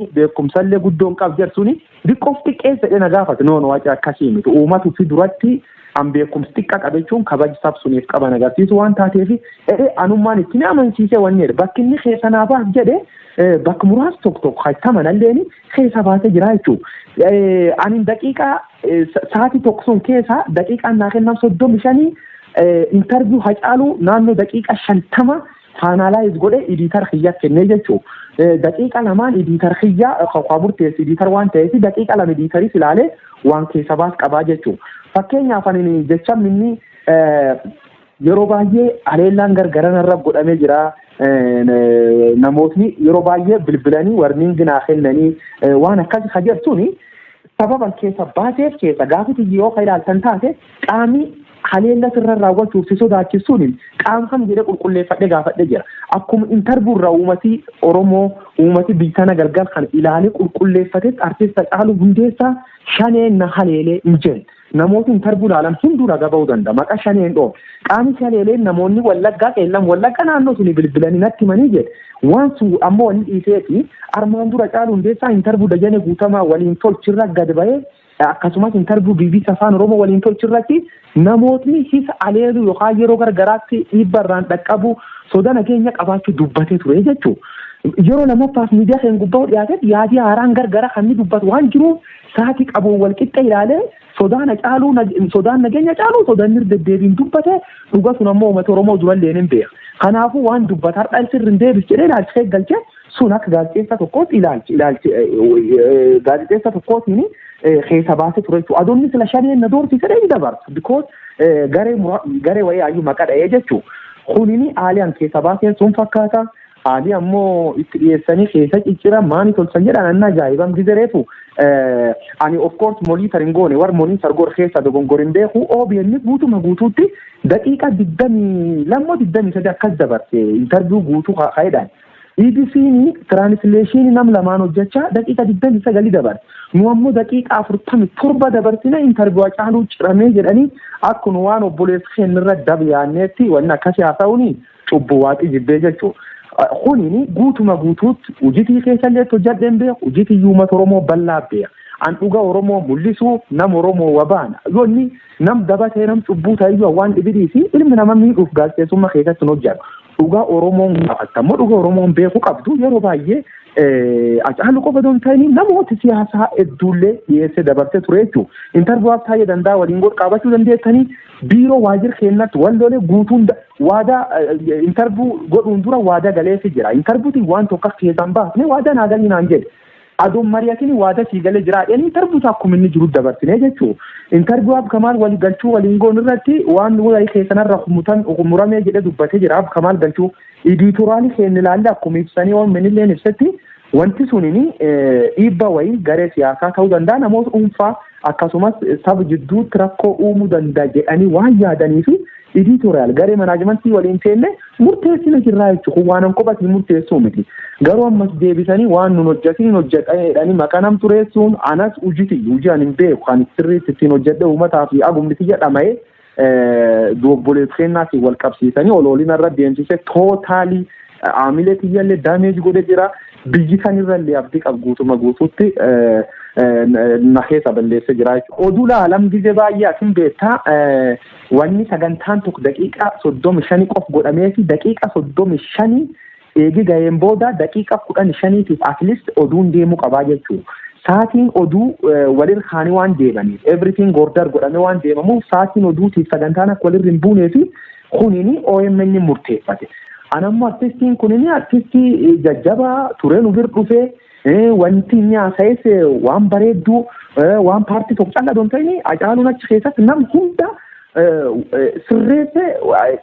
Beekumsallee guddoon qab jechuun xiqqoof xiqqeessa jedhee na gaafate. No, no, waca akkasii miti. Uummatu fi duratti an beekumsi xiqqa qabe jechuun kabaja sabsuniif qaban agarsiisu waan taateef anummaan itti amansiisee wanni jedhe bakki inni keessa naa baas jedhe bakka muraasa tokko tokko hattamanalleen keessa baasee jira jechuudha. Ani daqiiqaa sa'aatii tokko sun keessa daqiiqaan naa kennan 35, interview Hacaaluu naannoo daqiiqa 50 finalize godhe editor kiyya kennee jechuudha. Daqiiqa lamaan editor kiyya kan murteessu editor waan ta'eef daqiiqa 2 editoris ilaalee waan keessa baas qabaa jechuudha. Fakkeenyaaf, ani jecha inni yeroo baay'ee haleellaan gargaran irra godhamee jira. Namootni yeroo baay'ee bilbilanii warning naa kennanii waan akkas hajartuuni sababan keessa baaseef keessa gaafiti yoo ka ilaaltan taate, qaamni haleella sirra raawwachuuf si sodaachisuun qaama kam jedhee qulqulleeffadhee gaafadhee jira. Akkuma interview irraa uummati Oromoo, uummati biyya galgal kan ilaalee qulqulleeffatetti, artist Hacaaluu Hundeessaa shaneen na haleelee hin jenne. Namooti interview ilaalan hunduu raga ba'uu danda'a. Maqaa shaneen dhoof. Qaamni haleelee namoonni Wallaggaa, Qeellam Wallaggaa naannoo suni bilbilanii natti himanii jedhe. Waan sun ammoo wanni dhiiseefi armaan dura Hacaaluu Hundeessaa interview Dajanee Guutamaa waliin tolchirra gad ba'ee, akkasumas interview BBC Afaan Oromoo waliin tolchirratti namootni hisa aleelu yookaan yeroo gargaraatti dhiibba irraan dhaqqabu soda nageenya qabaachuu dubbatee ture jechuudha. Yeroo lamaffaaf miidiyaa keenya gubbaa dhiyaatetti yaadii haaraan gargara kan inni dubbatu waan jiruuf sa'aatii qabuun wal qixxe ilaalee sodaan caaluu, sodaan nageenya caaluu sodaan inni deddeebiin dubbate dhuga sun ammoo uummata Oromoo durallee ni beeka. Kanaafuu waan dubbata har'a sirri hin deebis jedhee ilaalchisee galchee sun akka gaazexeessa tokkootti ilaalchi gaazexeessa tokkootiin keessa baasee ture jechuudha. Adoonni sila shaneen na doorsise ni dabarsa. Because garee wayii hayyuu maqaa dha'ee jechuudha. Kunini haalii keessa baaseen sun fakkaata. Haalii ammoo itti dhiyeessanii keessa ciccira maani tolchan jedhan anna ajaa'ibam gizereefu. Ani of course monitor hin goone, war monitor godhe keessa dogongor hin beeku. OBN guutuma guutuutti daqiiqa 22, 23 akkas dabarse interview guutuu ka'eedhaan. EBC'n translation nam lamaan hojjechaa daqiiqa 29 dabarse. Nu ammoo daqiiqa 47 dabarsine. Interview Hacaaluu ciramee jedhanii akkuma waan obboleessa keenyarra dabyaanneetti wanni akkasii haasa'uuni cubbuu waaqii jibbee jechuudha. Kunini guutuma guutuutti hojiitii keessallee hojjadheen beeku, hojiitii uummata Oromoo bal'aa beeka. An dhuga Oromoo mul'isuu nam Oromoo wabaana. Yoonni nam dabatee nam cubbuu ta'eyyuu waan dhibidii fi ilmi nama miidhuuf gaazexeessummaa keessatti hin hojjetu. Dhugaa Oromoon gaafatta immoo dhuga Oromoon beekuu qabdu yeroo baay'ee Hacaaluu qofa osoo hin ta'in namoota siyaasaa hedduullee dhiyeessee dabarsee ture jechuudha. Interview taa'ee danda'a waliin godhu qabachuu dandeessanii biiroo waajjira keenyatti wallolee guutuun waadaa interview godhuun dura waadaa galeefii jira. Interviewtiin waan tokko keessaan baafne waadaa naa galii naan jedhe. Adoon mari'atiin waadaa sii galee jira jedhanii interview akkuma inni jiru dabarsine jechuudha. Interview Kamaal walii galchuu waliin goon irratti waan walii keessanarra muramee jedhee dubbatee jira. Kamaal Galchuu editorial keenya ilaalle akkuma ibsanii waan minilleen ibsetti wanti sunini dhiibba wayii garee siyaasaa ta'uu danda'a, namoota dhuunfaa akkasumas saba jidduutti rakkoo uumuu danda'a jedhanii waan yaadanii fi editorial garee management waliin seenne murteessina jirraa jechuudha. Kun waan an kophatiin murteessuu miti. Garuu ammas deebisanii waan nun hojjetin hojjedhanii maqaa nam tureessuun anas hojii hojii ani hin beeku kan sirriitti ittiin hojjedhe uummataa fi agumni tiyya dhama'ee obboleessa kennaatiin wal qabsiisanii oloolina irra deemsise totally aamilee tiyyallee damage godhe jira. Biyyi kanirrallee abdii qabu guutuma guutuutti na keessa balleessee jira jechuudha. Oduu laalam gizee baay'ee asin beektaa, wanni sagantaan tokko daqiiqaa 35 qof godhamee fi daqiiqa 35 eegi ga'een booda daqiiqa 15tiif at least oduun deemuu qabaa jechuudha. Saatiin oduu walirra kaanii waan deemaniif, everything order godhamee waan deemamuuf, saatiin oduutiif sagantaan akka walirra hin buunee fi kunini OMN murteeffate. Anammoo artistiin kunini artistii jajjabaa turee nu bir dhufee wanti inni haasa'es waan bareedduu, waan paartii tokko callaa don ta'ini. Hacaaluun achi keessatti nam hunda sirreessee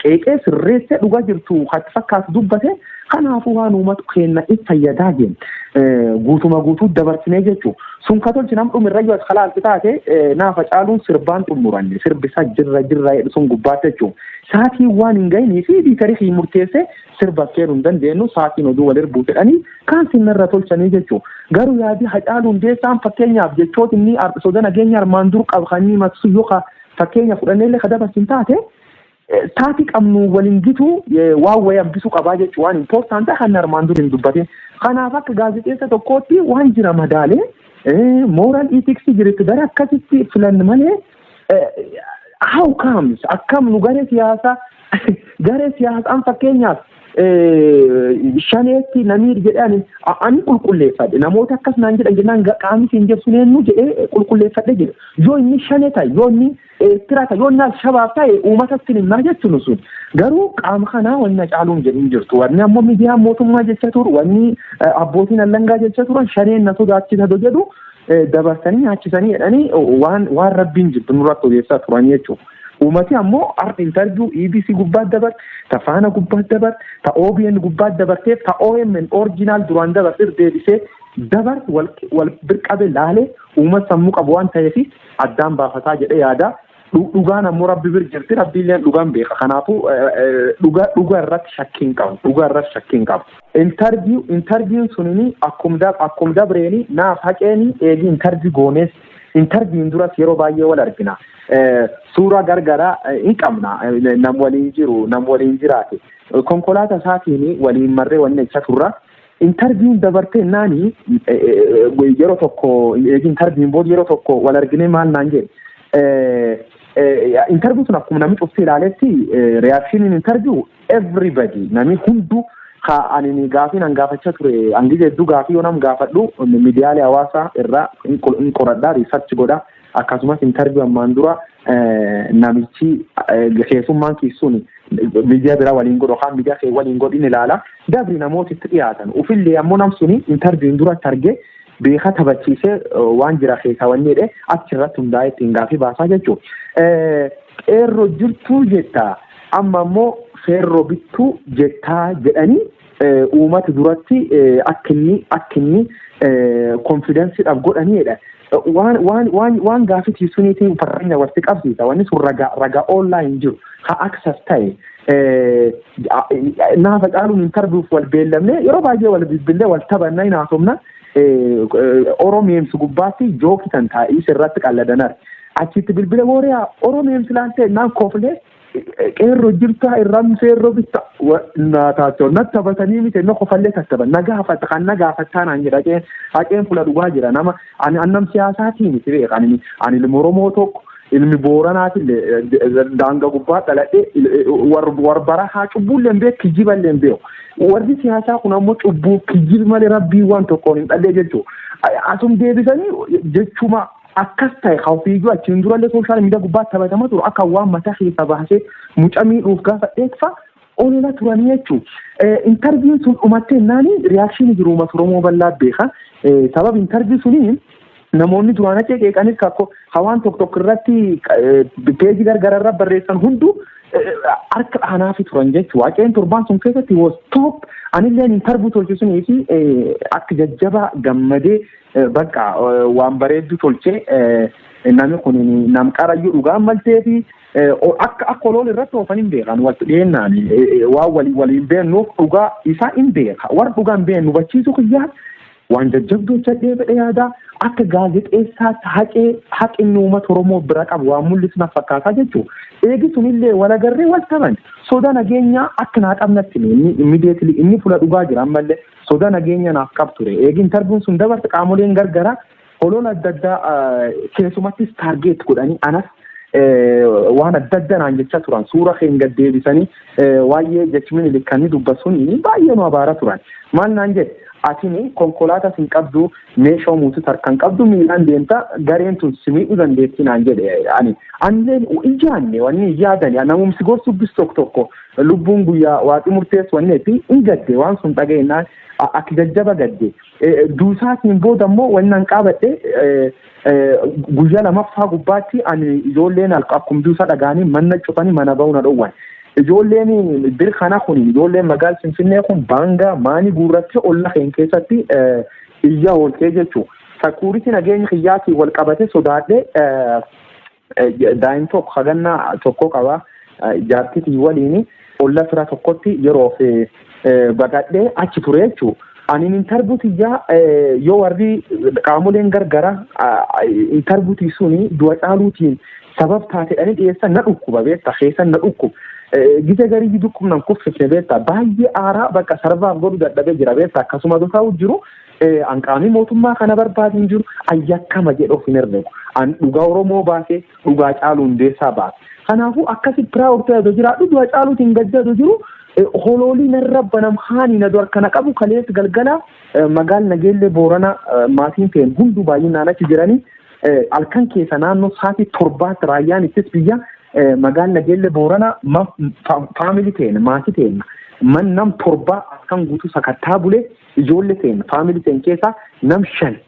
qeeqee sirreessee dhugaa jirtu hatti fakkaatu dubbate. Kanaafuu waan uummatu keenya if fayyadaa jenna guutuma guutuu dabarsinee jechuudha. Sun ka tolchi nam dhumirra yoo as kalaalti taate naaf Hacaaluun sirbaan xumuranne sirbisaa jirra jirra jedhu sun gubbaatti jechuudha. Saatiin waan hin gahinii fi editorii murteessee sirba kennuu hin dandeenyu, saatiin oduu walir buusedhanii kaan sinnarra tolchanii jechuudha. Garuu yaadii Hacaaluu Hundeessaan fakkeenyaaf jechoota inni soda nageenya armaan dur qabu kan inni maqsu yoo fakkeenya fudhannee illee ka dabarsin taate Taati qabnu waliin gitu waan wayii hambisuu qabaa jechuun waan important kan armaan dur hin dubbatin. Kanaaf akka gaazexeessa tokkootti waan jira madaalee moral ethics jirutti gara akkasitti filan malee, how comes, akkam nu garee siyaasaan fakkeenyaaf shaneetti namni jedhan ani qulqulleeffadhe, namoota akkas naan jedhan jennaan, qaamni siin jedhu eenyu jedhee qulqulleeffadhe jedhe. Yoo inni shanee ta'e, yoo inni Eertiraa ta'e, yoo inni Alshabaab ta'e, uummatatti himaa jechuun sun garuu qaama kanaa wanna caaluun jedhin jirtu. Wanni ammoo miidiyaan mootummaa jecha turu, wanni abbootiin allangaa jecha turan, shaneen na sodaachisa jedhu dabarsanii nyaachisanii jedhanii waan rabbiin jirtu nurratti odeessaa turan jechuudha. Uummati ammoo har'a interview EBC gubbaatti dabarte, ta Faana gubbaatti dabarte, ta OBN gubbaatti dabarteef, ta OMN original duraan dabarteef deebisee dabarte wal birqabe laalee, uummata sammuu qabu waan ta'eef addaan baafataa jedhee yaada. Dhugaan ammoo rabbi bir jirti, rabbiillee dhugaan beeka. Kanaafuu dhugaa dhugaa irratti shakkii hin qabu. Dhugaa irratti shakkii hin qabu. Interviewn sunini akkum dabreeni naaf haqeeni eegi interview goonees, interviewn duras yeroo baay'ee wal argina. Suuraa gargaraa hin qabna, nam waliin jiru, nam waliin jiraate. Konkolaataa isaatiin waliin marree wanni jecha turra. Interviewn dabartee naani yeroo tokko, eegi interviewn booda yeroo tokko wal argine, maal naan jedhe. Interview sun akkuma namni cufti ilaaletti, reactioniin interview everybody, namni hundu ka ani gaafii nan gaafachaa ture hangi hedduu, gaafii yoo nam gaafadhu miidiyaalee hawaasaa irraa hin qoradhaa, research godha. Akkasumas interview ammaan dura namichi keessummaan keessuun miidiyaa biraa waliin godhu yookaan miidiyaa kee waliin godhin ilaala. Dabri namoota itti dhiyaatan ufillee ammoo nam suni interviewn duratti argee beeka taphachiisee waan jira keessaa wanni jedhee achirratti hundaa'ee ittiin gaafii baasaa jechuudha. Qeerroo jirtuu jettaa, amma ammoo feerroo bittuu jettaa jedhanii uummata duratti akka inni confidenceiidhaaf godhaniidha. Waan gaafii suniitiin fakkeenya walitti qabsiisa. Wanni sun ragaa online jiru ha access ta'e. Naafa caaluun interviewf wal beellamne, yeroo baay'ee wal bilbillee wal taphannaa hin haasofna. Oromeemsi gubbaatti jookitan taa'ii sirratti qalladanar. Achitti bilbila booriyaa Oromeemsi laaltee naan koflee, qeerroo jirtaa irraan feerroo bitta naa taatoo na taphatanii miti, na kofallee tattaban na gaafata kan na gaafattaa naan jedha. Haqeen haqeen fuula dhugaa jira. Nama ani annam siyaasaatii miti beeka. Ani ilma Oromoo tokko, ilmi Booranaatillee daanga gubbaa dhaladhee, warbara haa cubbuullee hin beeku, kijiballee hin beeku. Warri siyaasaa kun ammoo cubbuu kijibi malee rabbii waan tokkoon hin dhallee jechuudha. Asum deebisanii jechuma akkas ta'e ofiiyyuu achiin durallee social media gubbaa taphatama turu, akka waan mataa keessa baasee mucaa miidhuuf gaafa dheekfa olola turanii jechuudha. Interviewn sun dhumattee naani reactionii jiru uummata Oromoo bal'aa beeka. Sababa interview sunii namoonni duraan achi qeeqanis kakko hawaan tokko tokko irratti peejii gargaraa irra barreessan hunduu harka dhaanaafi turan jechuudha. Waaqeen torbaan sun keessatti was top. Anilleen interview tolchisunii fi akka jajjabaa gammadee, bakka waan bareeddu tolchee, namni kun nam qarayyuu dhugaan maltee fi akka olool irratti oofan hin beekan. Walitti dhiyeennaan waan waliin beennuuf dhugaa isaa hin beeka. Warra dhugaa hin beeknu hubachiisuu kiyyaa waan jajjabduu hojjedhee fedhe yaada. Akka gaazexeessaatti haqee haqinni uummata Oromoo bira qabu waan mul'isu na fakkaataa jechuudha. Eegi sunillee wal agarree wal taban soda nageenyaa akka naa qabnatti inni immediately inni fuula dhugaa jira, ammallee soda nageenya naaf qab ture. Eegi interviewn sun dabarte qaamoleen gargaraa holola adda addaa keessumattis target godhanii anas waan adda adda naan jecha turan. Suura keen gad deebisanii waa'ee jechuun likkanii dubbasuun baay'ee nu abaara turan. Maal naan jedhe? Atini konkolaataa sin qabdu, meeshaa muutu harkaan qabdu, miilaan deemta, gareen tun si miidhuu dandeetti naan jedhe. Ani anillee ijaanne wanni yaadani namumsi gorsubbis tokko tokko lubbuun guyyaa waaqi murteessu wanni itti hin gadde. Waan sun dhageenyaan akka jajjaba gadde. Duusaatiin booda immoo wanni an qaabadhe, guyyaa lamaffaa gubbaatti ani ijoolleen akkuma duusaa dhagaanii mana cufanii mana ba'uu na dhowwan. Ijoolleen bir kana kun, ijoolleen magaala Finfinnee kun baangaa maanii guurrattee olla keenya keessatti iyya ooltee jechuudha. Security nageenya kiyyaatiin wal qabate sodaadhee, daa'im tokko hagannaa tokko qaba, jaartitii waliin olla fira tokkotti yeroof baqadhee achi ture jechuudha. Ani interview tiyyaa yoo warri qaamoleen gargara interviewtii suni du'a caaluutiin sabab taateedhanii dhiyeessan na dhukkuba beekta, keessan na dhukkuba. Gise garii dukkubnan kuffifne beektaa, baay'ee aaraa bakka sarbaaf godhu dadhabee jira beektaa. Akkasumas ta'u jiru an qaamii mootummaa kana barbaadu hin jiru, ayyakkama jedhu of hin herregu. An dhugaa Oromoo baasee, dhugaa Caaluu Hundeessaa baase. Kanaafuu akkasi proud ta'e jiraadhu, du'a Caaluutiin gaddatu jiru holoolii narra banam haani na dura kana qabu. Kalees galgala magaal Nageellee Boorana maatiin ta'en hunduu baay'inaan achi jiranii, halkan keessa naannoo sa'aatii 7tti raayyaan ittis biyya magaal Nageellee Boorana family ta'en, maatii ta'en, man nam 7 halkan guutuu sakattaa bulee. Ijoollee ta'en, family ta'en keessaa nam 5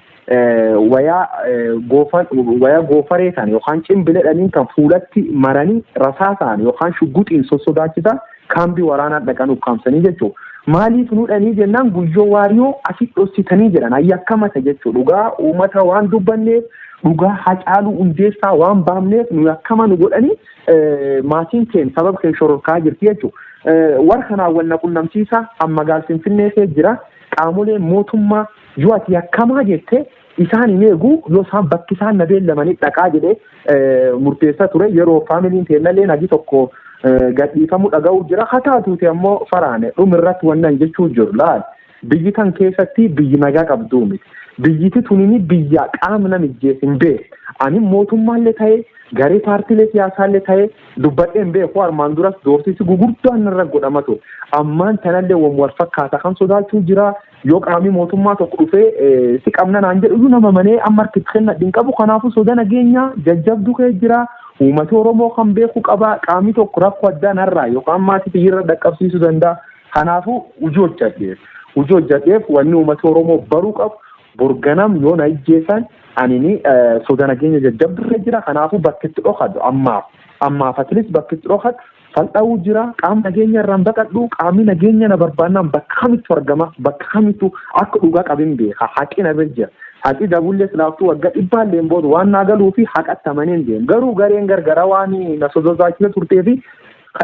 wayaa goofaree ta'an yookaan cimbiledhaniin kan fuulatti maranii rasaasaan yookaan shugguxiin sossodaachisaa kaambii waraanaa dhaqan ukkaamsanii jechuudha. Maaliif nuudhanii jennaan, Guyyoo Waariyoo asii dhossitanii jedhan, ayyaakkamata jechuudha. Dhugaa uummata waan dubbanneef, dhugaa Hacaaluu Hundeessaa waan baafneef nu akkama nu godhanii, maatiin keenya sababa keenya shororkaa jirti jechuudha. Warra kanaan wal na qunnamsiisa amma magaal Finfinnee kee jira. Qaamoleen mootummaa yoo ati yakkamaa jettee isaan hin eegu, yoo isaan bakki isaan na beellamanii dhaqaa jedhee murteessaa ture. Yeroo familyn teennallee nagi tokko gadhiifamuu dhaga'uu jira. Haa taatuuti ammoo faraane dhumirratti wannan jechuu jiru, laal, biyyi tan keessatti biyyi nagaa qabduu miti. Biyyiti tunini biyya qaama namijjees hin beeku. Ani mootummaallee ta'ee, garee paartiilee siyaasaallee ta'ee dubbadhee hin beeku. Armaan duras doorsisi gugurdaan narra godhama ture. Ammaan tanallee waan wal fakkaata kan sodaachuu jira. Yoo qaamni mootummaa tokko dhufee si qabna naan jedhu, nama manee amma harkitti kennadhu hin qabu. Kanaafuu soda nageenyaa jajjabduu kee jira. Uummati Oromoo kan beeku qaba. Qaamni tokko rakkoo addaa narraa yookaan maatii xiyyiirra dhaqqabsiisuu danda'a. Kanaafuu hojii hojjedheef. Hojii hojjedheef wanni uummati Oromoo baruu qabu, borganam yoo na ijjeessan anini soda nageenya jajjabdurra jira. Kanaafuu bakki itti dhokadhu ammaaf. Ammaaf atilis bakki itti dhokadhu fal'aa'uu jira. Qaamni nageenya irraan baqadhu, qaamni nageenya na barbaannaan bakka kamittu argama, bakka kamittu akka dhugaa qabin beeka. Haqi na bira jira. Haqi dabullee silaaftuu waggaa dhibbaallee booda waan naa galuu fi haqatti amaneen deemu. Garuu gareen gargaraa waan na sosodaachisa turtee fi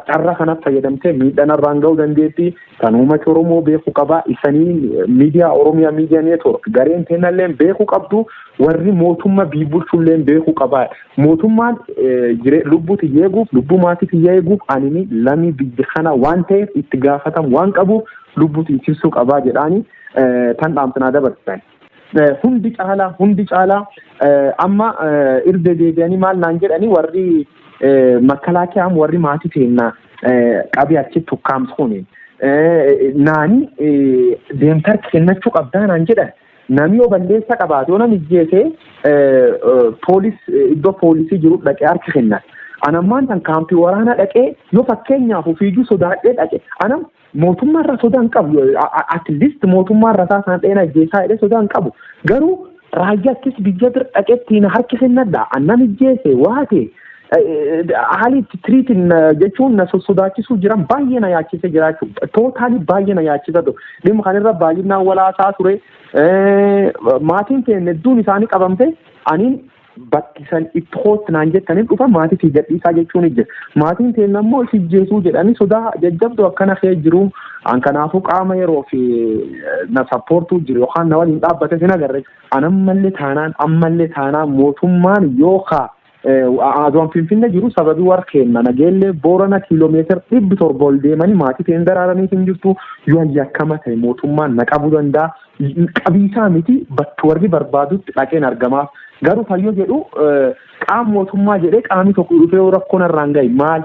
carraa kanaaf fayyadamtee miidhaan irraan ga'uu dandeetti. Kan uummati Oromoo beekuu qaba. Isanii miidiyaa Oromiyaa Miidiyaa Network gareen teennallee beekuu qabdu. Warri mootummaa biibulchullee beekuu qaba. Mootummaan lubbuu tiyya eeguuf, lubbuu maatii tiyya eeguuf, anini lamii biyya kana waan ta'eef itti gaafatamu waan qabuuf lubbuu tiksisuu qabaa jedhaani tan dhaamsanaa dabarsan. Hundi caalaa amma irra deebi'anii maal naan jedhanii, warri makkalaakiyaan, warri maatii teennaa qabee achitti ukkaamsuuni. Naani deemtar kennachuu qabdaa naan jedhan. Namni yoo balleessa qabaate, yoo namni ijjeese, poolis iddoo poolisii jiru dhaqee harka kennan. Anammaan tan kaampii waraanaa dhaqee yoo fakkeenyaaf ofiiyyuu sodaadhee dhaqe, anam mootummaarraa sodaa hin qabu. At least mootummaarraa isaa sana dheena ijjeessaa jedhee sodaa hin qabu. Garuu raayyaa ittis biyya bira dhaqeettiin harki kennadha. Annan ijjeese waate haalli itti tiriitiin jechuun na sodaachisuu jiran baay'ee na yaachise jiraachuu, totally baay'ee na yaachisa ture. Dhimma kanarra baay'inaan walaasaa ture. Maatiin keenya hedduun isaanii qabamte, aniin bakki san itti hootti naan jettanii dhufa maatii fi gadhiisaa jechuun jira. Maatiin keenya immoo si ijjeesuu jedhanii sodaa jajjabduu akkana kee jiru. An kanaafuu qaama yeroo fi na supportuu jiru yookaan na waliin dhaabbate sin agarre. An ammallee taanaan mootummaan yookaan aduun Finfinnee jiru sababii warra kenna Nageellee Boorana kiiloomeetira 700 ol deemanii maatii ta'een daraaranii hin jirtu, yoo yakkama ta'e mootummaan na qabuu danda'a. Qabiisaa miti, bakki warri barbaadutti dhaqeen argamaaf. Garuu fayyoo jedhu qaama mootummaa jedhee qaamni tokko dhufee rakkoon irraan gahe maal,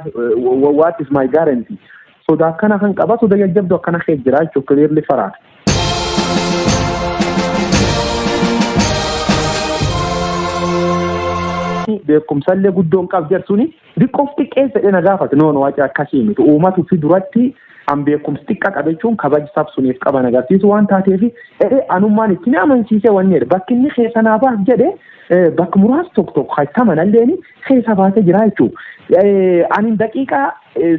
what is my guarantee? Sodaa akkana kan qaba, soda jajjabdu akkana kee jira jechuudha, clearly faraadha. Beekumsallee guddoon qab jechuun xiqqoof xiqqeessa jedhee na gaafate. No, no, waca akkasii miti. Uummatu fi duratti an beekumsi xiqqa qabe jechuun kabaja sabsuniif qaban agarsiisu waan taateef jedhee anummaan itti ni amansiise. Wanni jedhe bakki inni keessa naa baas jedhe, bakka muraasa tokko tokko hattamanalleen keessa baasee jira jechuudha. Ani daqiiqaa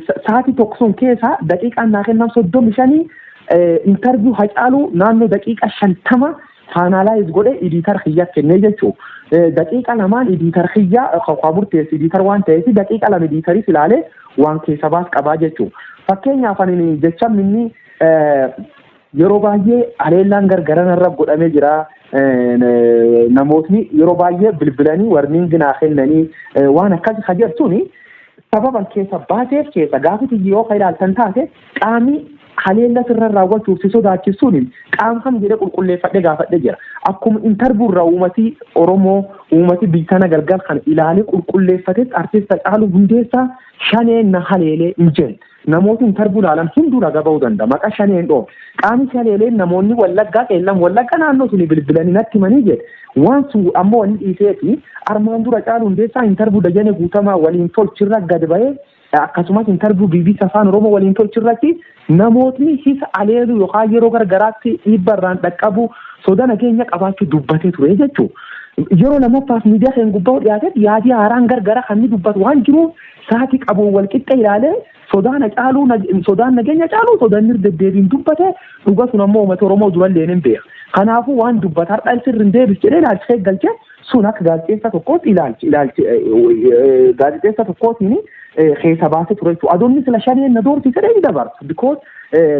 sa'aatii tokko sun keessa daqiiqaan naa kennan 35, interview Hacaaluu naannoo daqiiqa 50 finalize godhe editor kiyya kennee jechuudha. Daqiiqa lamaan editor kiyya kan murteessu editor waan ta'eef, daqiiqa 2 editoris ilaalee waan keessa baas qabaa jechuudha. Fakkeenyaaf ani jecha inni yeroo baay'ee haleellaan gargaran irra godhamee jira. Namootni yeroo baay'ee bilbilanii warning naa kennanii waan akkasii hajartuuni Sababan keessa baateef keessa gaafiti yoo ilaaltan taate, qaamni haleella sirra raawwachuuf si sodaachisuun qaama kam jedhee qulqulleeffadhee gaafadhee jira. Akkuma interview irraa uummati Oromoo, uummati biyya galgal kana ilaalee qulqulleeffatetti, artist Hacaaluu Hundeessaa shaneen na haleelee hin jenne. Namooti interview ilaalan hunduu raga ba'uu danda'a. Maqaa shaneen dhoobe. Qaamni haleelee namoonni Wallaggaa, Qeellam Wallaggaa naannoo suni bilbilanii natti himanii jedhe. Waan sun ammoo wanni dhiiseefi armaan dura Caaluu Hundeessaa interview Dajane Guutamaa waliin tolchirra gad ba'ee, akkasumas interview BBC Afaan Oromoo waliin tolchirratti namootni hisa aleelu yookaan yeroo gargaraatti dhiibba irraan dhaqqabu soda nageenya qabaachuu dubbatee ture jechuudha. Yeroo lamaffaaf miidiyaa keenya gubbaa dhiyaate yaadii haaraan gargara kan inni dubbatu waan jiruuf, sa'aatii qabuun wal qixxe ilaalee sodaan caaluu, sodaan nageenya caaluu, sodaan inni deddeebiin dubbate dhuga sun ammoo uummata Oromoo durallee ni beeka. Kanaafuu waan dubbata har'a sirri hin deebis jedhee ilaalchisee galchee sun akka gaazexeessa tokkootti ilaalchi gaazexeessa tokkootiin keessa baasee ture jechuudha. Adoonni sila shaneen na doorsise hin dabarsu. Because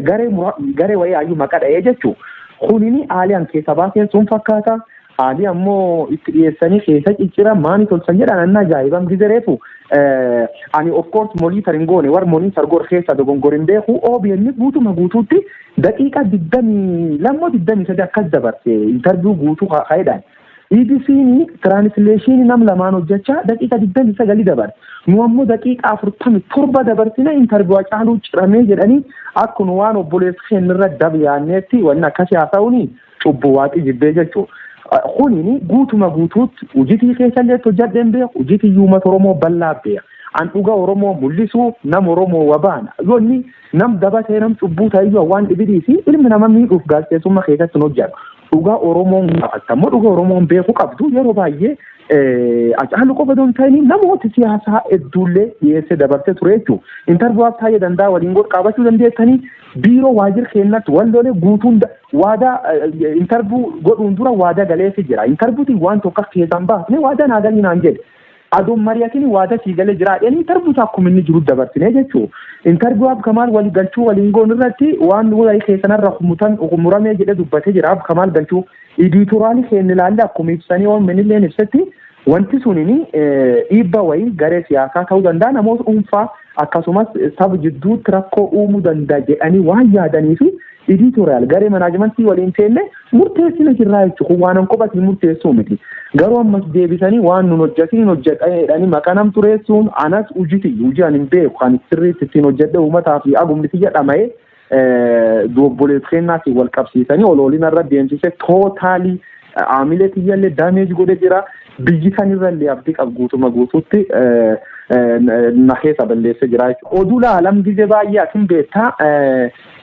garee wayii hayyuu maqaa dha'ee jechuudha. Kunini haaliyaan keessa baaseen sun fakkaata. Haalii ammoo itti dhiyeessanii keessa ciccira maani tolchan jedhan anna ajaa'ibam gizereefu. Ani of course monitor hin goone, war monitor godhe keessa dogongor hin beeku. OBN guutuma guutuutti daqiiqa 22, 23 akkas dabarse interview guutuu ka'eedhaan. EBC'n translation nam lamaan hojjechaa daqiiqa 29 dabarse. Nu ammoo daqiiqa 47 dabarsine. Interview Caaluu ciramee jedhanii akkuma waan obboleessa keenyarra dabyaanneetti wanni akkasii haasa'uuni cubbuu waaqii jibbee jechuudha. Kunini guutuma guutuutti hojiitii keessallee hojjadheen beeku, hojiitii uummata Oromoo bal'aa beeka. An dhuga Oromoo mul'isuu nam Oromoo wabaana. Yoonni nam dabatee nam cubbuu ta'eyyuu waan dhibidii fi ilmi nama miidhuuf gaazexeessummaa keessatti hin hojjetu. Dhugaa Oromoon gaafatta ammoo dhuga Oromoon beekuu qabdu yeroo baay'ee Hacaaluu qofa osoo hin ta'in namoota siyaasaa hedduullee dhiyeessee dabarsee ture jechuudha. Interview taa'ee danda'a waliin godhu qabachuu dandeettanii biiroo waajjira keenyatti wallolee guutuun waadaa interview godhuun dura waadaa galeefi jira. Interviewtiin waan tokko keessaan baafne waadaa naa galii naan jedhe. Adoon mari'atiin waadaa sii galee jira jedhanii interview akkuma inni jiru dabarsine jechuudha. Interview Abkamaal walii galchuu waliin goon irratti waan walii keessanarra muramee jedhee dubbatee jira Abkamaal galchuu. Editorial keenya ilaalle akkuma ibsanii waan minilleen ibsetti wanti sunini dhiibba wayii garee siyaasaa ta'uu danda'a, namoota dhuunfaa akkasumas saba jidduutti rakkoo uumuu danda'a jedhanii waan yaadanii fi editorial garee management waliin teenne murteessina jirraa jechuudha. Kun waan kophatiin murteessuu miti. Garuu ammas deebisanii waan nun hojjetin hojjedha jedhanii maqaa nam tureessuun anas hojii hojii ani hin beeku kan sirriitti ittiin hojjedhe uummataa fi agumni tiyya dhama'ee obboleessa kennaatiin wal qabsiisanii oloolina irra deemsise totally aamilee tiyyallee damage godhe jira. Biyyi sanirrallee abdii qabu guutuma guutuutti na keessa balleessee jira jechuudha. Oduu laalam gizee baay'ee atin beektaa,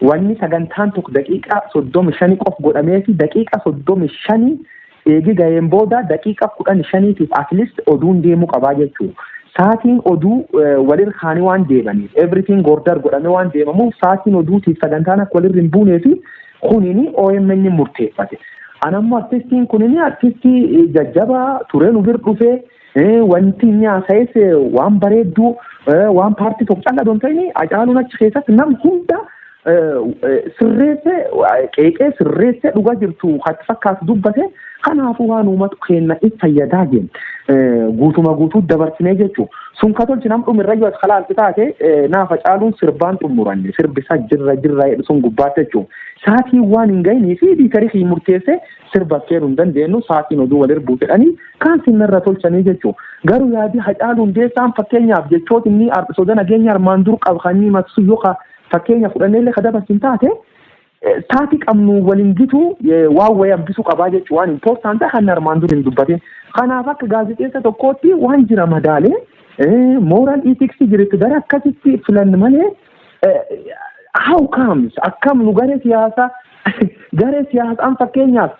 wanni sagantaan tokko daqiiqaa 35 qof godhamee fi daqiiqa 35 eegi ga'een booda daqiiqa 15tiif at least oduun deemuu qabaa jechuudha. Saatiin oduu walirra kaanii waan deemaniif, everything order godhamee waan deemamuuf, saatiin oduutiif sagantaan akka walirra hin buunee fi kunini OMN murteeffate. Anammoo artistiin kunini artistii jajjabaa turee nu bir dhufee wanti inni haasa'es waan bareedduu, waan paartii tokko callaa doon ta'in. Hacaaluun achi keessatti nam hunda sirreessee qeeqee sirreessee dhugaa jirtu hatti fakkaatu dubbate. Kanaafuu waan uummatu keenya itti fayyadaa jenna guutuma guutuu dabarsinee jechuudha. Sun ka tolchi nam dhumirra yoo as kalaalti taate naaf Hacaaluun sirbaan xumuranne sirbisaa jirra jirra jedhu sun gubbaatti jechuudha. Saatiin waan hin gahinii fi editor murteessee sirba affeeruu hin dandeenyu, saatiin oduu wal erbuu jedhanii kaan sinnarra tolchanii jechuudha. Garuu yaadii Hacaaluu Hundeessaan fakkeenyaaf jechoota inni soda nageenya armaan dur qabu kan inni maqsu yoo fakkeenya fudhannee illee ka dabarsin taate, saatii qabnu waliin gitu waan wayii hambisuu qabaa jechuudha, waan important kan armaan dur hin dubbatin. Kanaaf akka gaazexeessa tokkootti waan jira madaalee moral ethics jiretti gara akkasitti filannu malee, how comes akkam nu garee siyaasaan fakkeenyaaf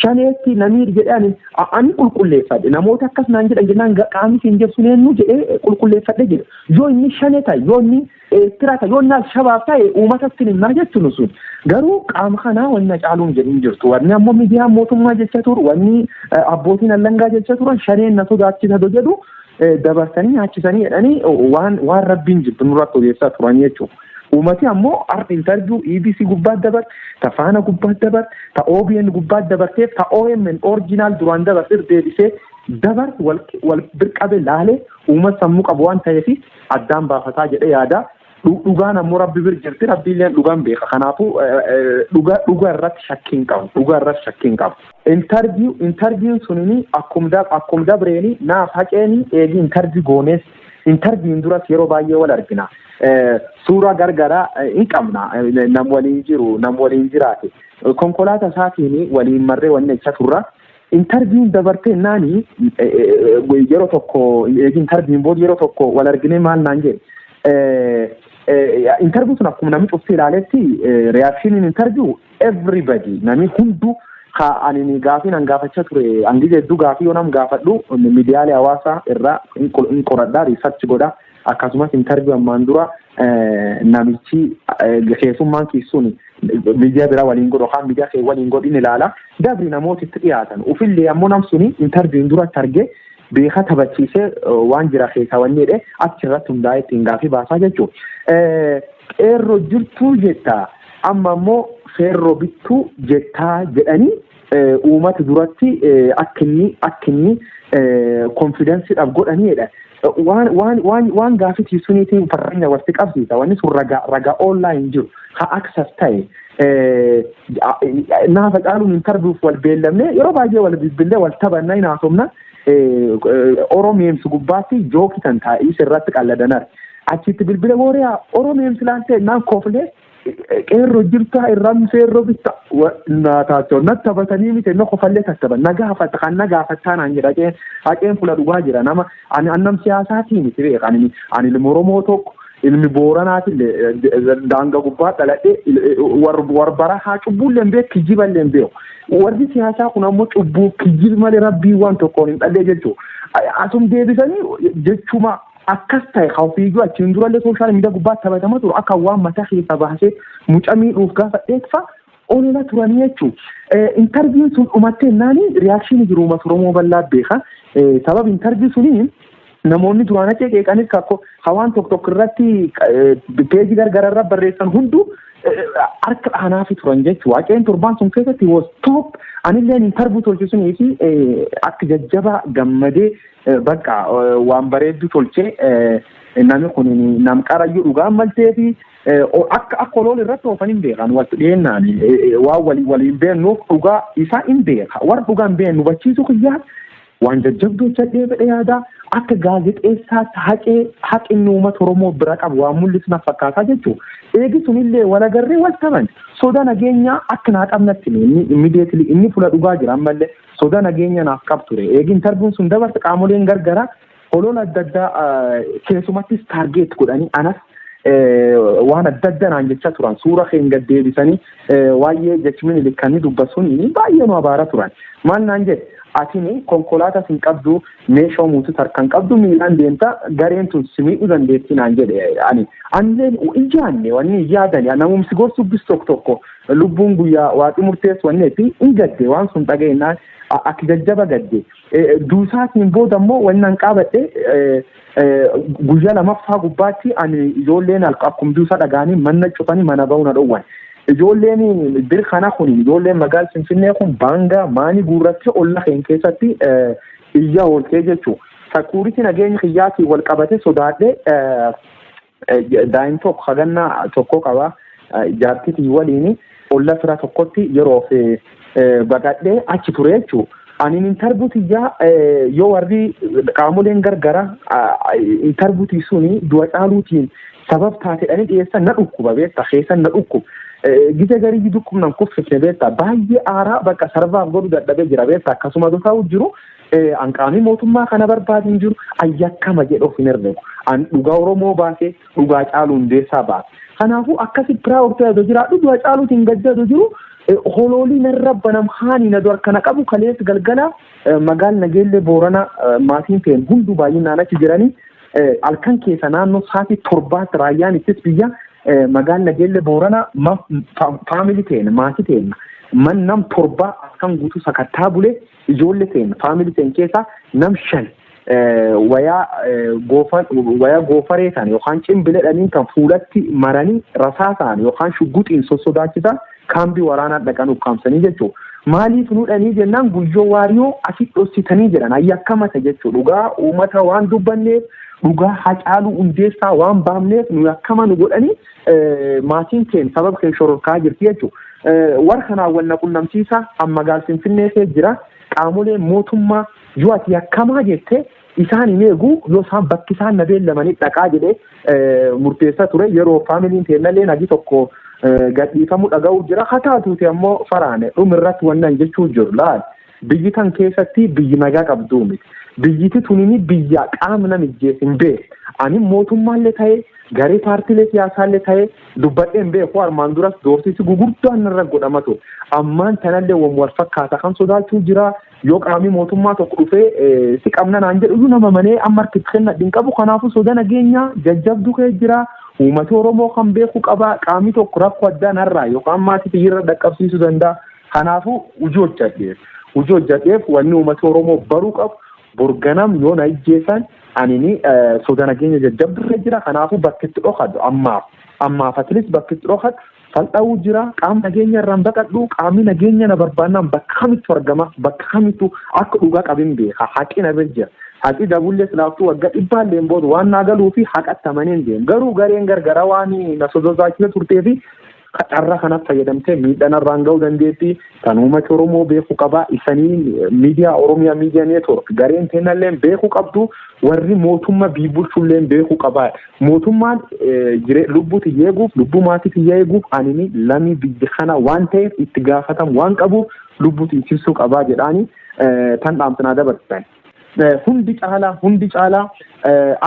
shaneetti namiir jedhani ani qulqulleeffadhe, namoota akkas naan jedhan jennaan qaamni siin jedhu eenyu jedhee qulqulleeffadhe jedha. Yoo inni shanee ta'e, yoo inni Eertiraa ta'e, yoo inni Alshabaab ta'e, uummatatti himnaa jechuun sun garuu qaama kanaa wanni caaluun jedhin jirtu. Wanni ammoo miidiyaan mootummaa jecha turu, wanni abbootiin allangaa jecha turan, shaneen na sodaachisa jedhu dabarsanii nyaachisanii jedhanii waan rabbiin jirtu nurratti odeessaa turan jechuudha. Uummati ammoo har'a interview EBC gubbaatti dabarte, ta Faana gubbaatti dabarte, ta OBN gubbaatti dabarteef, ta OMN original duraan dabarte deebisee Dabar wal birqabe laalee uummata sammuu qabu waan ta'eef addaan baafataa jedhee yaada. Dhugaan ammoo Rabbi bir jirti, Rabbiilleen dhugaan beeka. Kanaafuu dhugaa irratti shakkii hin qabu. Dhugaa irratti shakkii hin qabu. Interviewn sunini akkum dabreeni naaf haqeeni eegi interview goonees, interviewn duras yeroo baay'ee wal argina. Suuraa gargaraa hin qabna, nam waliin jiru, nam waliin jiraate. Konkolaataa isaatiin waliin marree wanni jecha turra. Interviewn dabartee naani yeroo tokko, eegi interviewn booda yeroo tokko wal argine, maal naan jedhe. Interview sun akkuma namni cufti ilaaletti, reactioniin interview everybody, namni hundu ka ani gaafii nan gaafachaa ture. Hangi hedduu gaafii yoo nam gaafadhu miidiyaalee hawaasaa irraa hin qoradhaa, research godha. Akkasumas interview ammaan dura namichi keessummaan keessuun miidiyaa biraa waliin godhu yookaan miidiyaa kee waliin godhin ilaala. Dabri namoota itti dhiyaatan ufillee ammoo nam suni interviewn duratti argee beeka taphachiisee waan jira keessaa wanni jedhee achirratti hundaa'ee ittiin gaafii baasaa jechuudha. Qeerroo jirtuu jettaa, amma ammoo feerroo bittuu jettaa jedhanii uummata duratti akka inni confidenceiidhaaf godhaniidha. Waan gaafii suniitiin fakkeenya walitti qabsiisa. Wanni sun ragaa online jiru ha access ta'e. Naafa caaluun interviewf wal beellamne, yeroo baay'ee wal bilbillee wal taphannaa hin haasofna. Oromeemsi gubbaatti joke kan taa'ee irratti qalladanar. Achitti bilbila booriyaa Oromeemsi laaltee naan koflee, qeerroo jirtaa irraan feerroo bitta naa taatoo na taphatanii miti, na kofallee tattaban na gaafata kan na gaafattaa naan jedha. Haqeen haqeen fuula dhugaa jira. Nama ani annam siyaasaatii miti beeka. Ani ilma Oromoo tokko, ilmi Booranaatillee, daanga gubbaa dhaladhee warbara haa cubbuullee hin beeku, kijiballee hin beeku. Warri siyaasaa kun ammoo cubbuu kijibi malee Rabbii waan tokkoon hin dhallee jechuudha. Asum deebisanii jechuma akkas ta'e ofiiyyuu achiin durallee social media gubbaa taphatama turu, akka waan mataa keessa baasee mucaa miidhuuf gaafa dheekfa olola turanii jechuudha. Interviewn sun dhumattee naani reaction jiru uummata Oromoo bal'aa beeka. Sababa interview sunii namoonni duraan achi qeeqanis kakko hawaan tokko tokko irratti peejii gargaraa irra barreessan hunduu harka dhaanaafi turan jechuudha. Waaqeen torbaan sun keessatti was top. Anilleen interview tolchisunii fi akka jajjabaa gammadee, bakka waan bareeddu tolchee, namni kun nam qarayyuu dhugaan maltee fi akka olool irratti oofan hin beekan. Walitti dhiyeennaan waan waliin beeknuuf dhugaa isaa hin beeka. Warra dhugaa hin beeknu hubachiisuu kiyyaa waan jajjabduu hojjedhee fedhe yaada. Akka gaazexeessaatti haqee haqinni uummata Oromoo bira qabu waan mul'isu na fakkaataa jechuudha. Eegi sunillee wal agarree wal taban soda nageenyaa akka naa qabnatti inni immediately inni fuula dhugaa jira, ammallee soda nageenya naaf qab ture. Eegi interviewn sun dabarte qaamoleen gargaraa holola adda addaa keessumattis target godhanii anas waan adda adda naan jecha turan. Suura keen gad deebisanii waa'ee jechi Minilik dubbasuun baay'ee nu abaara turan. Maal naan jedhe? Atini konkolaataa sin qabdu, meeshaa muutu harkaan qabdu, miilaan deemta, gareen tun si miidhuu dandeetti naan jedhe. Ani anillee ijaanne wanni yaadani namumsi gorsubbis tokko tokko lubbuun guyyaa waaqi murteessu wanni fi hin gadde. Waan sun dhageenyaan akka jajjaba gadde. Duusaatiin booda immoo wanni an qaabadhe, guyyaa lamaffaa gubbaatti ani ijoolleen akkuma duusaa dhagaanii mana cufanii mana ba'uu na dhowwan. Ijoolleen bir kana kun, ijoolleen magaala Finfinnee kun baangaa maanii guurrattee olla keenya keessatti iyya ooltee jechuudha. Security nageenya kiyyaatiin wal qabate sodaadhee, daa'im tokko hagannaa tokko qaba, jaartitii waliin olla fira tokkotti yeroof baqadhee achi ture jechuudha. Ani interview tiyyaa yoo warri qaamoleen gargara interviewtii suni du'a caaluutiin sabab taateedhanii dhiyeessan na dhukkuba beekta, keessan na dhukkuba. Gisa garii dhukkubnan kuffifne beekta, baay'ee aaraa bakka sarbaaf godhu dadhabee jira beekta. Akkasuma ta'u jiru an qaamii mootummaa kana barbaadu hin jiru, ayyakkama jedhu of hin herregu. An dhugaa Oromoo baasee, dhugaa Caaluu Hundeessaa baase. Kanaafuu akkasi proud ta'ee jiraadhu, du'a caaluutiin gaddatu jiru holoolii narra banam haani na dura kana qabu. Kaleessa galgala magaal Nageellee Boorana maatiin ta'en hunduu baay'inaan achi jiranii, halkan keessa naannoo sa'aatii 7tti raayyaan ittis biyya magaal Nageellee Boorana family ta'en, maatii ta'en, man nam 7 halkan guutuu sakattaa bulee. Ijoollee ta'en, family ta'en keessaa nam 5 wayaa wayaa goofaree ta'an yookaan cimbiledhanii kan fuulatti maranii rasaasaan yookaan shugguxiin sossodaachisan kaambii waraanaa dhaqan ukkaamsanii jechuudha. Maaliif nuudhanii jennaan, Guyyoo Waariyoo asitti dhoksitanii jedhan. Ayyaakkamata jechuudha. Dhugaa uummata waan dubbanneef, dhugaa Hacaaluu Hundeessaa waan baafneef nu akkama nu godhanii, maatiin keenya sababa keenya shororkaa jirti jechuudha. Warra kanaan wal qunnamsiisa amma magaal Finfinnee keessa jira. Qaamoleen mootummaa yoo ati yakkamaa jette isaan hin eegu, yoo isaan bakki isaan na beellamanii dhaqaa jedhee murteessaa ture. Yeroo faamiliin teennallee nagi tokko gadhiifamuu dhaga'uu jira. Haa taatuuti ammoo faraane dhumirratti wannan jechuu jiru, laal, biyyi tan keessatti biyyi nagaa qabduu miti. Biyyiti tunini biyya qaama namijjees hin beeku. Ani mootummaallee ta'ee, garee paartiilee siyaasaallee ta'ee dubbadhee hin beeku. Armaan duras doorsisi gugurdaan irra godhama ture. Ammaan tanallee wal fakkaata kan sodaachuu jira. Yoo qaamni mootummaa tokko dhufee si qabna naan jedhu nama manee amma harkitti kennadhu hin qabu. Kanaafuu soda nageenyaa jajjabduu kee jira. Uummati Oromoo kan beeku qaba. Qaamni tokko rakkoo addaa narraa yookaan maatii irra dhaqqabsiisuu danda'a. Kanaafuu hojii hojjedheef. Hojii hojjedheef wanni uummati Oromoo baruu qabu, borganam yoo na ijjeessan anini soda nageenya jajjabdurra jira. Kanaafuu bakki itti dhokadhu ammaaf. Ammaaf atilis bakki itti dhokadhu fal'aa'uu jira. Qaama nageenya irraan baqadhu, qaamni nageenya na barbaannaan bakka kamittu argama, bakka kamittu akka dhugaa qabin beeka. Haqi na bira jira. Haqi dabullee silaaftuu waggaa dhibbaallee booda waan naa galuu fi haqatti amaneen deemu. Garuu gareen gargara waan na sosodaachisa turtee fi carraa kanaaf fayyadamtee miidhaan irraan ga'uu dandeetti. Kan uummata Oromoo beekuu qaba. Isanii miidiyaa Oromiyaa Miidiyaa Network gareen teennallee beekuu qabdu. Warri mootummaa bulchullee beekuu qaba. Mootummaan lubbuu tiyya eeguuf, lubbuu maatii tiyya eeguuf, anini lamii biyya kana waan ta'eef itti gaafatamu waan qabuuf lubbuu tiksisuu qabaa jedhaani tan dhaamsanaa dabarsan. Hundi caalaa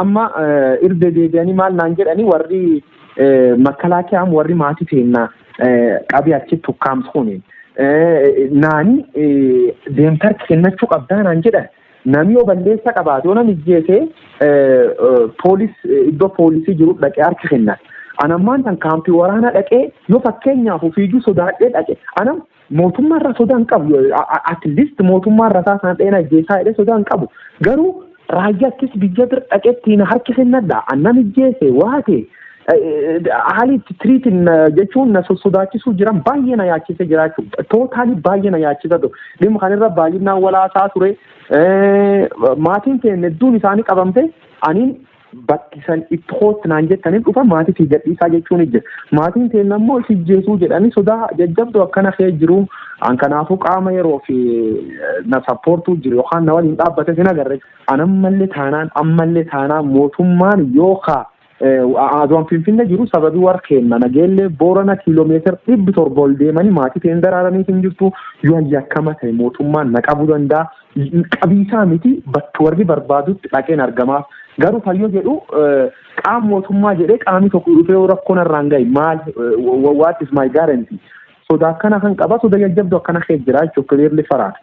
amma irra deebi'anii maal naan jedhanii, warri makkalaakiyaan, warri maatii teennaa qabee achitti ukkaamsuun naani deemtar kennachuu qabdaa naan jedhan. Namni yoo balleessa qabaate, yoo namni ijjeese, poolis iddoo poolisii jiru dhaqee harka kennan. Anammaan tan kaampii waraanaa dhaqee yoo fakkeenyaaf ofiiyyuu sodaadhee dhaqe, anam mootummaarra sodaa hin qabu. At least mootummaarra isaa sana dheena ijjeessaa jedhee sodaa hin qabu. Garuu raayyaa ittis biyya bira dhaqeettiin harki kennadha. Annam ijjeese waate haalli itti tiriitiin jechuun na sodaachisuu jiran baay'ee na yaachise jiraachuu, totally baay'ee na yaachisa ture. Dhimma kanarra baay'inaan walaasaa ture. Maatiin keenya hedduun isaanii qabamte, aniin bakki san itti hootti naan jettanii dhufa maatii fi gadhiisaa jechuun jira. Maatiin keenya immoo si ijjeesuu jedhanii sodaa jajjabduu akkana kee jiru. An kanaafuu qaama yeroo fi na sappoortuu jiru yookaan na waliin dhaabbate sin agarre. An ammallee taanaan mootummaan yookaan aduun Finfinnee jiru sababii warra kenna nageellee Boorana kiiloomeetira 700 ol deemanii maatii ta'een daraaranii hin jirtu, yoo yakkama ta'e mootummaan na qabuu danda'a. Qabiisaa miti, bakki warri barbaadutti dhaqeen argamaaf. Garuu fayyoo jedhu qaama mootummaa jedhee qaamni tokko dhufee rakkoon irraan gahe maal, what is my guarantee? Sodaa akkana kan qaba, soda jajjabdu akkana kee jira jechuudha, clearly faraata.